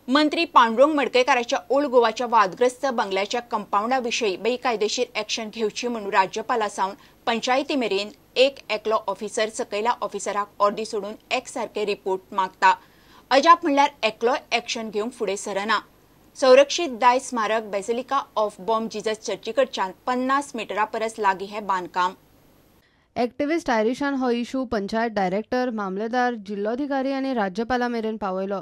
मंत्री पांडुरंग मडकयकाराच्या ओल्ड गोवाच्या वादग्रस्त बंगल्याच्या कंपाऊंडा विशीं बेकायदेशीर एक्शन घेवची म्हणून राज्यपाला सावन पंचायती मेरेन एक एकलो ऑफिसर सकयल्या ऑफिसराक ऑर्दी सोडून एकसारके रिपोर्ट मागता। अजाप म्हणल्यार एकलो एक्शन घेवंक फुडें सरना। संरक्षित दायज स्मारक बेसिलिका ऑफ बॉम जीजस चर्चीकडच्यान 50 मिटरा परस लागीं हें बांदकाम। एक्टिविस्ट आयरिशान हो इशू पंचायत डायरेक्टर, मामलेदार, जिल्लोधिकारी आनी राज्यपाला मेरेन पावयलो।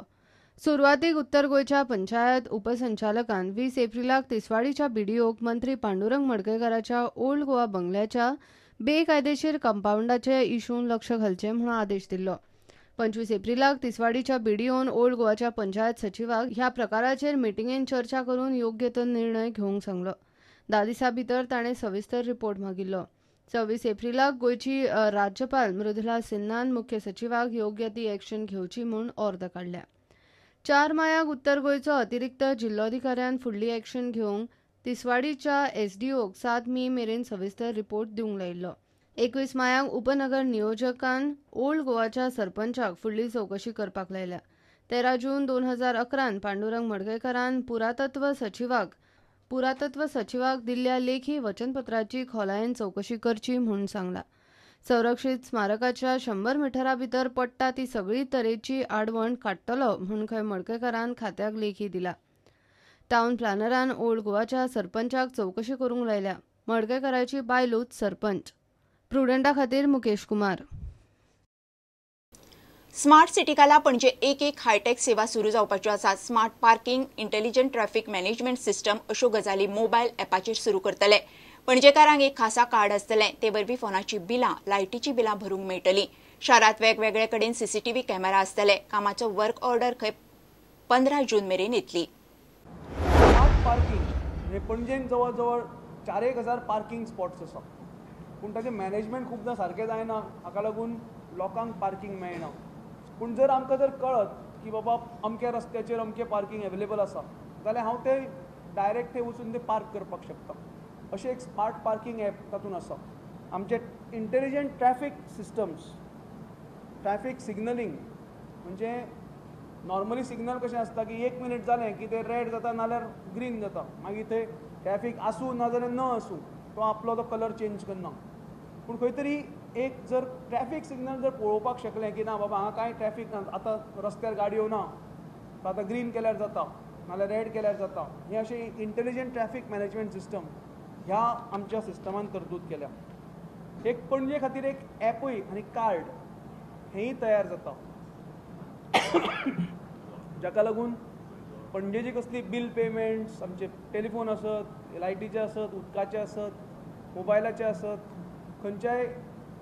सुरवातीक उत्तर गोंयच्या पंचायत उपसंचालकान 20 एप्रिलाक तिसवाडीच्या बीडीओक मंत्री पांडुरंग मडकयकाराच्या ओल्ड गोवा बंगल्याच्या बेकायदेशीर कंपाऊंडाचे इशून लक्ष घालचें म्हणून आदेश दिल्लो। 25 एप्रिलाक तिसवाडीच्या बीडीओन ओल्ड गोवाच्या पंचायत सचिवाक ह्या प्रकाराचेर मिटिंगेन चर्चा करून योग्य तो निर्णय घेवंक सांगलो। 10 दिसां भितर ताणें सविस्तर रिपोर्ट मागिल्लो। 26 एप्रिलाक गोंयची राज्यपाल मृदुला सिन्हान मुख्य सचिवाक योग्य ती एक्शन घेवची म्हूण ऑर्द काडल्या। 4 मायाक उत्तर गोंयचो अतिरिक्त जिल्लोधिकाऱ्यान फुडली एक्शन घेवंक तिसवाडीच्या एसडीओक 7 मे मेरेन सविस्तर रिपोर्ट दिवंक लायिल्लो। 21 मायाक उपनगर नियोजकान ओल्ड गोवाच्या सरपंचाक फुडली चवकशी करपाक लायल्या। 13 जून 2011 पांडुरंग मडकयकारान पुरातत्व सचिवाक दिल्ल्या लेखी वचनपत्राची खोलायेन चवकशी करची म्हूण सांगला। संरक्षित स्मारकाच्या 100 मिटरा भितर पडटा ती सगळी तरेची आडवण काडटलो म्हूण खंय मडकयकारान खात्याक लेखी दिला। टावन प्लॅनरान ओल्ड गोवाच्या सरपंचाक चवकशी करूंक लायल्या। मडकयकाराची बायलूच सरपंच। प्रुडंटा खातीर मुकेश कुमार। स्मार्ट सिटी खाला पणजे एक एक हायटेक सेवा सुरू जावपाच्यो आसात। Smart parking, intelligent traffic management system अश्यो गजाली मोबायल ॲपाचेर सुरू करतले। पणजेकारांक एक खासा कार्ड आसतलें, ते वरवीं फोनाची बिलां, लायटीची बिलां भरूंक मेळटलीं। शारांत वेगवेगळे कडेन सीसीटीव्ही कॅमेरा आसतले। कामाचो वर्क ऑर्डर खंय 15 जून मेरेन येतली। स्मार्ट पार्किंग हे पणजेन जवळ जवळ 4,000 पार्किंग स्पॉट्स आसा, पूण ताचें मॅनेजमेंट खूबदां सारकें जायना, हाका लागून लोकांक पार्किंग मेळना। पूण जर आमकां जर कळत की बाबा अमक्या रस्त्याचेर अमकें पार्किंग एवेलेबल आसा जाल्यार हांव ते डायरेक्ट थंय वचून ते पार्क करपाक शकता। अशें एक स्मार्ट पार्किंग ॲप तातूंत आसा। आमचे intelligent traffic systems, traffic signalling, म्हणजे नॉर्मली सिग्नल कशें आसता की 1 मिनीट जालें की ते रेड जाता नाल्यार ग्रीन जाता, मागीर थंय ट्रॅफिक आसूं ना जाल्यार न आसूं तो आपलो तो कलर चेंज करना। पूण खंय तरी एक जर ट्रॅफिक सिग्नल जर पळोवपाक शकलें की ना बाबा हांगा कांय ट्रॅफिक ना, आतां रस्त्यार गाडयो ना, आतां ग्रीन केल्यार जाता नाल्यार रेड केल्यार जाता, हें अशें इंटेलिजंट ट्रॅफिक मॅनेजमेंट सिस्टम ह्या आमच्या सिस्टमान तरतूद केल्या। एक पणजे खातीर एक ॲपूय आनी कार्ड हेंय तयार जाता, जाका लागून पणजेची कसली बील पेमेंट्स, आमचे टेलिफोन आसत, लायटीचे आसत, उदकाचे आसत, मोबायलाचे आसत, खंयच्याय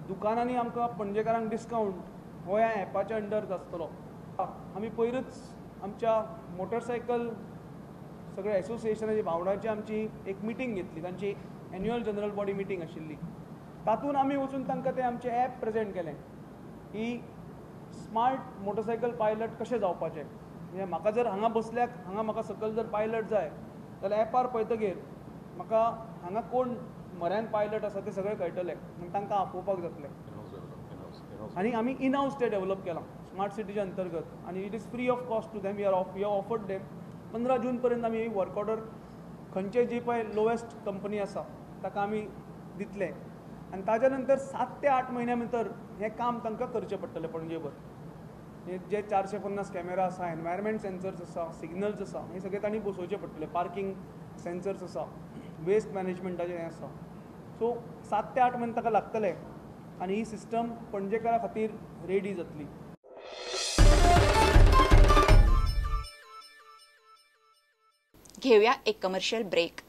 दुकानांनी आमकां पणजेकारांक डिस्कावंट हो ह्या ॲपाच्या अंडर आसतलो। आमी पयरूच आमच्या मोटरसायकल सगळे एसोसिएशनाची भावंडांची आमची एक मिटींग घेतली, तांची एन्युअल जनरल बॉडी मिटींग आशिल्ली, तातूंत आमी वचून तांकां तें आमचें ॲप प्रेजेंट केलें की स्मार्ट मोटरसायकल पायलट कशें जावपाचें। म्हणजे म्हाका जर हांगा बसल्याक हांगा म्हाका सकयल जर पायलट जाय जाल्यार ॲपार पळयतगीर म्हाका हांगा कोण म्हऱ्यान पायलट आसा ते सगळें कळटलें, आनी तांकां आपोवपाक जातलें। आनी आमी इन हावस ते डेवलप केलां स्मार्ट सिटीच्या अंतर्गत, आनी it is free of cost to them. We are offered them. 15 जून पर्यंत आमी वर्क ऑर्डर खंयचे जी पळय लोवेस्ट कंपनी आसा ताका आमी दितले, आनी ताज्या नंतर 7 ते 8 म्हयन्या भितर हें काम तांकां करचें पडटलें पणजेभर। हे जे 450 कॅमेरा आसा, एनवायरमेंट सेन्सर्स आसा, सिग्नल्स आसा, हे सगळे तांणी बसोवचे पडटले, पार्किंग सेन्सर्स आसा, वेस्ट मॅनेजमेंटाचें हें आसा। सो 7 ते 8 म्हयने ताका लागतले आनी ही सिस्टम पणजेकारा खातीर रेडी जातली। घेऊया एक कमर्शियल ब्रेक।